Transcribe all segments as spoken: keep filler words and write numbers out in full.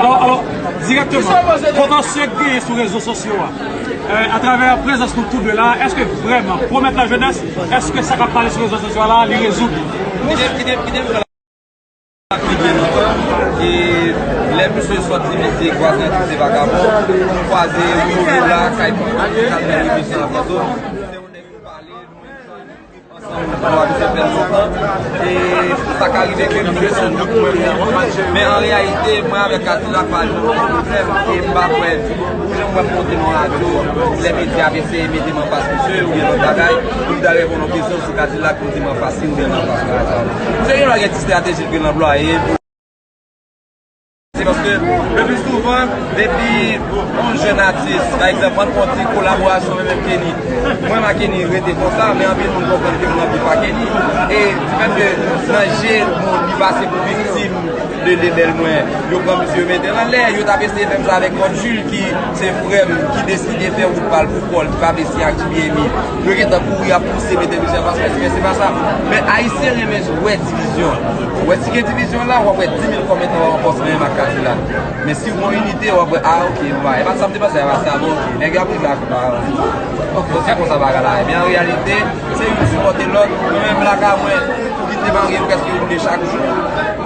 Alò, alò, dirèkteman, kontansye k genyen sou rezo sosyo a, euh, atravè prezans nou tou de la, èske vrèman pwomèt lajenès, èske sa k ap pale sou rezo sosyo a la, li rezoud? Kite, kite, kite m fè la. Li gen lontan, e lè misye sot di misye kwaze yon ti se vagabon, kwaze yon la, kay pran kay misye nan Fantom. Se yon nèg nou pale, nou menm ansanm, nou abitye fè l lontan. E sa ka rive ke misye se yon nèg mwen menm. Men an reyalite, mwen avèk Kadilak pa gen pwoblèm, e m pa kwè, ou jan m wè m monte nan radyo, lè medya ap eseye mete m anfas misye, oubyen lòt bagay, pou m ta reponn yon kesyon sou Kadilak, pou m di m anfas li, oubyen m anfas Kadilak. Se gen lè gen ti estrateji l gen anplwaye pou Se paske, le pli souvan, depi yon jèn atis, pa egzanp, ann pran ti kolaborasyon mwen menm Kenny. Mwen m a Kenny rete konsa, men anpil moun konprann ke m ranpli pa Kenny. E difèt ke nan je moun, li pase pou viktim de lebèl mwen, yo pran misye yo mete l anlè, yo t ap eseye fè m sa avèk Kòd Jil ki se frè m, ki deside fè wout pa l pou kò l, ki pa vle siy ak J B M I. Yo gentan kouri ap pouse mete misye anfas mwen, men se pa sa. Men Ayisyen renmen wè divizyon. Ou wè si gen divizyon la, w ap wè di mil kòmantè w ap pòs menm ak Kadilak. Men si w gen yon inite, w ap wè, ah, ok, bon, bagay, e pa sa m te panse, e pa sa, bon, ok, nèg yo ap rive ak ou, pa, ok, se konsa bagay la ye. Men an reyalite, se youn sipòte lòt. Mwen menm lakay mwen, pou kite m al gen prèske yon de chak jou.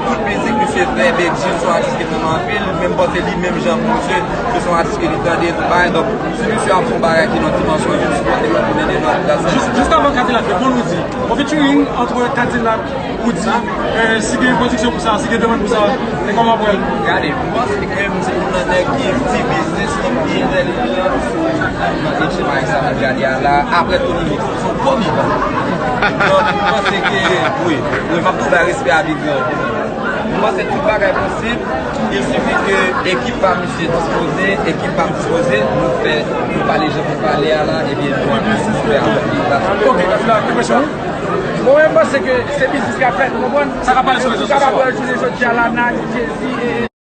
Tout mizik misye fè, Bedjine se yon atis ki renmen anpil, men m panse li menm jan pou misye, se yon atis ke li tande, tout bagay. Donk, si misye ap fè yon bagay ki nan dimansyon, youn sipòte lòt, youn ede lòt, that's it. Jis, jis avan Kadilak reponn ou di, yon featuring entre Kadilak, ou di, euh, si gen pwodiksyon pou sa, si gen demann pou sa, e kòman w ap wè l? Gade, m panse ke m se youn nan nèg ki di biznis, ki entèlijan, nan etchema sa m ap gade a la, apre Tony Mix. Son gwo vivan. Donk, m panse ke, wi, wi, m ap tou bay respè a Big Girl. M panse tout bagay posib, il suffit ke ekip pa misye dispoze, ekip pa m dispoze, nou fè, nou pale jan pou pale a la, ebyen, nou ap fè avèk li. Ok, Kadilak, enpresyon ou? Bon, mwen, m panse ke se biznis k ap fèt, ou konprann? Sa k ap pale sou rezo sosyo a. Ou kapab wè jounen jodi a la, Nike, Jay-Z, e,